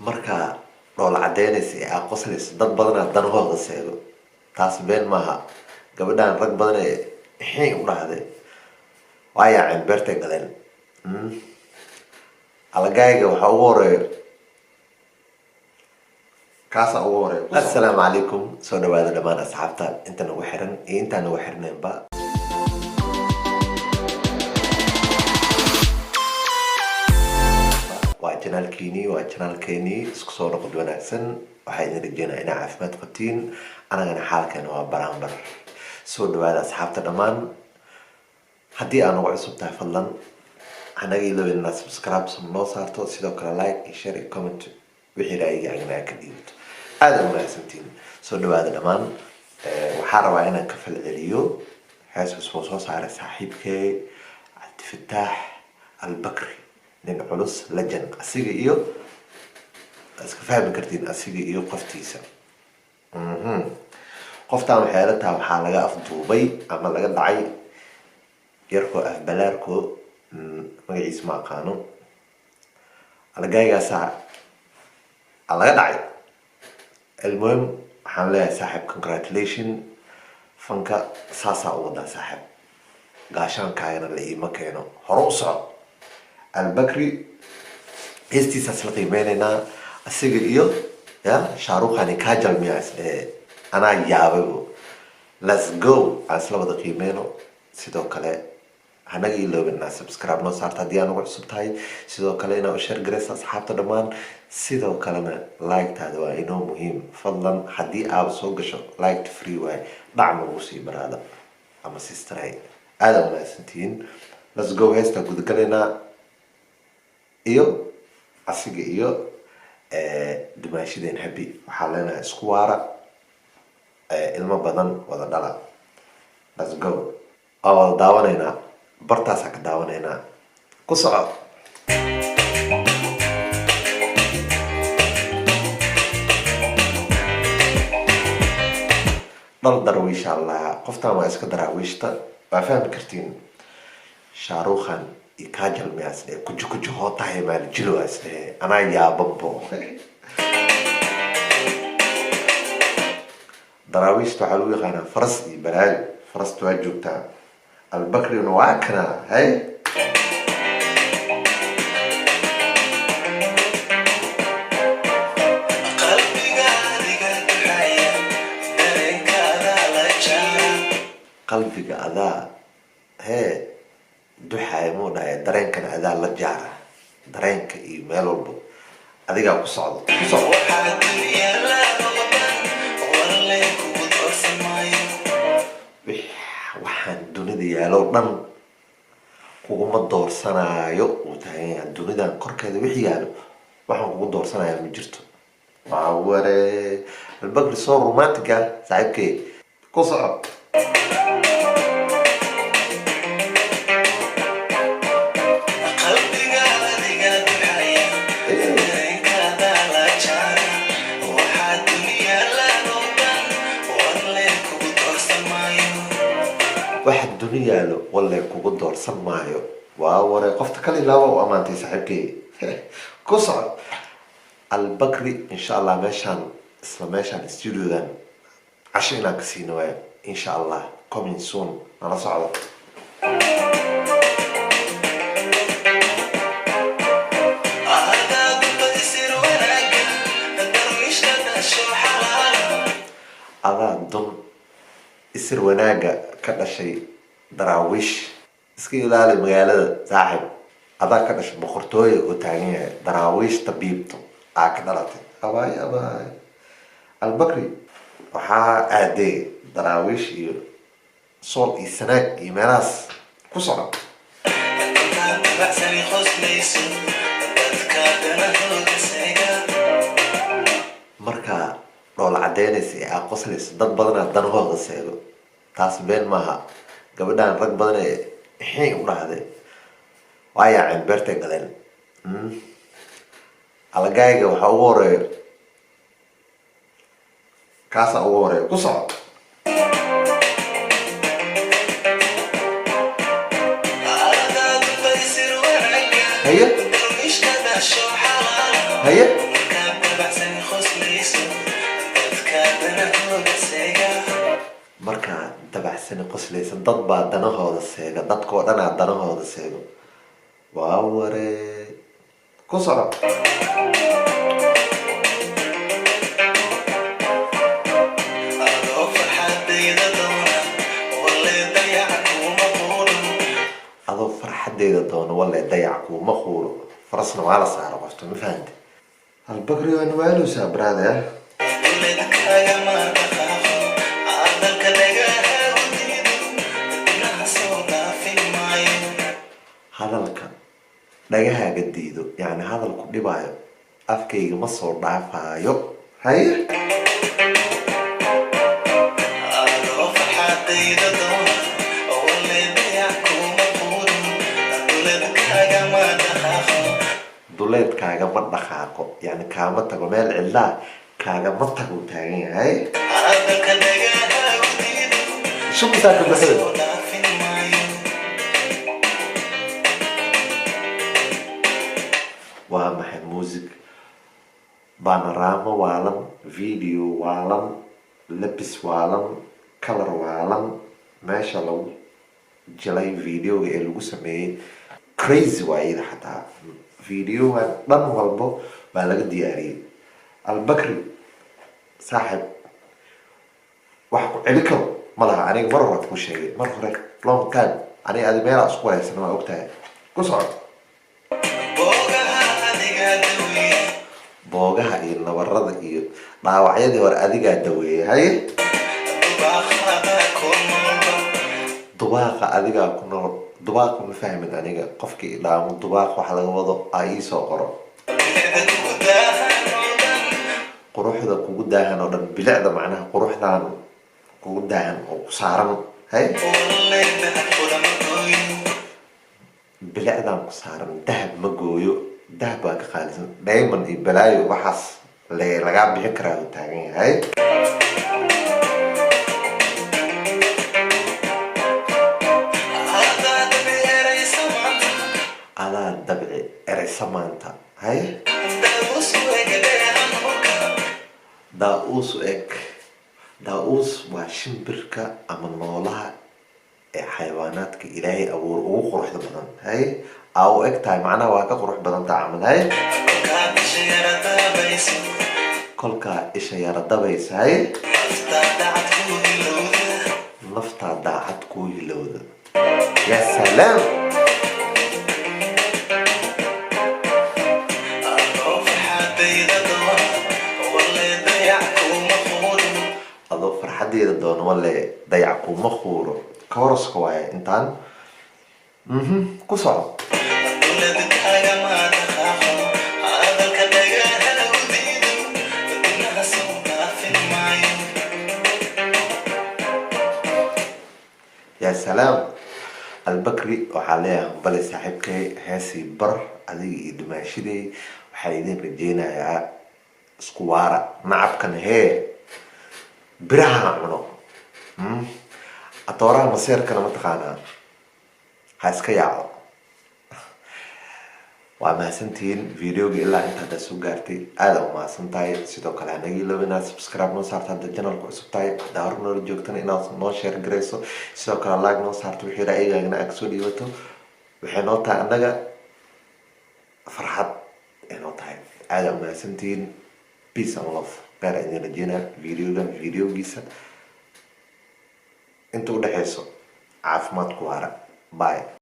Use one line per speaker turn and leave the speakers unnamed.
Markaa dhoola cadeynaysa ee aa qoslayso, dad badanaa danahooda seego. Taas been maaha. Gabadhan rag badan ee xii u dhahday waa yaaceen, beertay galeen. Alagayga waxaa ugu horeeyo, kaasaa ugu horeeyo. Assalaamu calaykum, soo dhawaada dhammaan asxaabta inta nagu xiran iyo intaan nagu xirnaynba. Waa channelkiinii, waa channelkeenii. Isku soo noqod wanaagsan. Waxaa idin rajeynaa inaa caafimaad qabtiin, anagana xaalkeena waa baraanbar. Soo dhawaada asxaabta dhammaan. Haddii aa nagu cusub tahay, fadlan hanaga ilowin inaad subscribe noo saarto, sidoo kale like iyo share iyo comment, wixii ra'yigaagana aad ka dhiibato. Aada u mahadsantiin. Soo dhawaada dhammaan. Waxaa rabaa inaan ka falceliyo hees cusub oo soo saaray saaxiibkee Cabdifataax Albakri, nin culus, legend. Asiga iyo iska fahmi kartiin, asiga iyo qoftiisa. Qoftaan waxay ila tahay waxaa laga afduubay ama laga dhacay yarkoo afbalaarko, magaciisa ma aqaano, alagaygaasaa laga dhacay. Almuhim, waxaan leeyahay saaxiib, congratulation. Fanka saasaa u wadaa saaxiib, gaashaankaagana la iima keeno. Hore u soco. Albakri heestiisaas la qiimeyneynaa, asiga iyo ya Shaarukhani Kajal miyaa isdhehe. Anaa yaabaybo. Let's go, aan isla wada qiimeyno. Sidoo kale hanaga iloobin inaad subscribe noo saarta haddii aa nagu cusub tahay, sidoo kale inaad u share garaysa asxaabta dhammaan, sidoo kalena like-taada waa inoo muhiim. Fadlan, haddii aaba soo gasho, like free waay, dhac nagu sii baraada ama sisteray. Aada umahadsantihiin. Let's go, heestaa gudagalaynaa iyo asiga iyo dumaashideen. Happy waxaa leenahay, isku waara, ilmo badan wada dhala. Let's go, waa wada daawanaynaa, bartaasaa ka daawanaynaa. Ku soco. Dhal darwiisha allaha, qoftaan waa iska daraawiishta, waa fahmi kartiin. Shaarukhan iyo Kajal miyaa isdhehe, kuji kuji hoo tahay maalijilo waa isdhehe. Anaa yaabanbo. Daraawiishta waxaa lagu yaqaanaa faras iyo balaayo. Farasta waa joogtaa, Albakrina waa kanaa. Hay,
Qalbigaadiga duxaya, dareenkaada la jara.
Qalbiga adaa hee duxaaya muu dhahay, dareenkana adaa la jaara, dareenka iyo meel walbo adigaa ku socdo, ku socdo.
Waxaa dunya loo dhan walle kugu doorsan maayo.
Waxaan dunida yaalo dhan kuguma doorsanaayo, uu taagan yahay. Dunidan korkeeda wixii yaalo waxaan kugu doorsanayaa ma jirto. Waa ware Albakri, soo romantic ah saaxiibkey. Ku soco.
Qalbigaadiga duxaya, dareenkaada la jara. Waxaa dunya loo dhan walle kugu doorsan maayo.
Waxa duni yaalo walle kugu doorsan maayo. Waa ware, qofta kale ilaaba u ammaantay saaxiibkey. Ku soco Albakri. Insha Allah meeshaan, isla meeshaan studiodan casho inaan ka siino waayo, insha Allah. Coming soon, nala socdo.
Adaad badisir wanaaga, darwiishka dhasho xalaala.
Adaa dun isir wanaaga ka dhashay, daraawiish iska ilaali magaalada saaxib. Adaa ka dhashay boqortooya oo taagan yahay, daraawiishta biibto aa ka dhalatay. Abaay abaay, Albakri waxaa aadee daraawiish iyo sool iyo sanaag iyo meelahaas. Ku soco.
Kolkaad dabacsani qoslayso, dadka danahooda seega.
Markaa dhoola cadeynaysa ee aa qoslayso, dad badanaa danahooda seego. Taas been maaha. Gabadhan rag badan ee xii u dhahday waa yaaceen, beertay galeen. Alagayga waxaa ugu horeeyo, kaasaa ugu horeeyo. Ku soco.
Adaad badisir wanaaga,
Haye.
darwiishka dhasho xalaala.
Haye.
Markaad
Markaa dabacsani qoslaysa, dad baa danahooda seega, dadkoo dhanaa danahooda seego. Waa waree, ku soco.
Adoo farxadayda doona, walle dayac kuma quudho.
Adoo farxadeeda doono, walle dayac kuuma quuro. Farasna waa la saaro qofta, ma fahante? Albakri waa nawaalowsaa, brother.
Duleedkaaga ma dhaqaaqo, hadalka dhagahaagu diido, dibnaha soo dhaafin maayo.
Hadalka dhagahaaga diido, yacni hadalku dhibaayo, afkayga ma soo dhaafaayo. Haye.
Adoo farxadayda doona, walle dayac kuma quudho, duleedkaaga ma dhaqaaqo.
Duleedkaaga ma dhaqaaqo, yacni kaama tago, meel cidlaa kaagama tago taagan yahay.
Hadalka dhagahaagu diido,
Shumisaa ka baxay.
soo dhaafin maayo.
Waa maxay music panorama waalan, video waalan, labis waalan, color waalan, meesha lagu jilay videoga ee lagu sameeyey? Crazy waa iyada. Xataa videogan dhan walbo baa laga diyaariyey. Albakri saaxib, wax ku celi karo ma laha. Aniga mar hore ku sheegay, mar hore, long time, aniga adi meelaa isku wareysana, waa ogtahay. Ku soco.
Boogaha adiga daweeye.
Boogaha iyo nabarada iyo dhaawacyadii hore adigaa daweeyey. Haye.
Dubaaqada ku noolba.
Dubaaqa adigaa ku nool. Dubaaqa ma fahmin aniga. Qofkii idhaamo dubaaq waxa laga wado a iisoo qoro.
Bilicda kugu daahan oo dhan.
Quruxda kugu daahan oo dhan, bilicda macnaha quruxdan kugu daahan oo ku saaran. Hay.
Walle dahab kulama gooyo.
Bilicdan ku saaran dahab ma gooyo, dahab baa ka qaalisan, diamond iyo balaayo waxaas le lagaa bixin karaa uu taagan yahay.
Adaa dabeeraysa maanta.
Adaa dabci ereysa maanta. Hay.
Daawus wegadheehan hurka.
Daa-uus u eg. Daa-uus waa shimbirka ama noolaha ee xayawaanaadka Ilaahay abuur ugu quruxda badan. Hay, aa u eg tahay, macnaha waa ka qurux badan tahay camal. Hay.
Kolkaa bisha yara daabayso.
Kolkaa isha yara dabaysa. Hay.
Naftaa dacad ku hilowda.
Naftaa daacad kuu hilowda. Ya salaam.
Adoo farxadayda doona, walle dayac kuma quudho.
Adoo farxadeeda doono, walle dayac kuma quuro. Kooraska waaye intaan. Ku soco.
Duleedkaaga ma dhaqaaqo, hadalka dhagaha u diido, dibnaha soo dhaafin maayo.
Yaa salaam. Albakri waxaa leeyahay hambale saaxiibkay, heesii bar adiga iyo dumaashiday. Waxaa idin rajeynayaa isku waara, nacabkan hee biraha cuno. Atooraha maseerkana mataqaanaa ha iska yaaco. Waa mahadsantihiin videoga ilaa inta haddaa soo gaartay, aada u mahadsan tahay. Sidoo kale hanaga iloobi inaad subscribe noo saarto hadda channelka cusub tahay, haddaa hore noola joogtana inaad noo share garayso, sidoo kale like noo saarto, wixii ra'yigaagana aad kasoo dhiibato. Waxay noo tahay annaga farxad ay noo tahay. Aada u mahadsantihiin. Peace and love, kheyr aan idin rajeynaa. Videogan videogiisa inta udhexeyso caafimaad ku waara. Bye.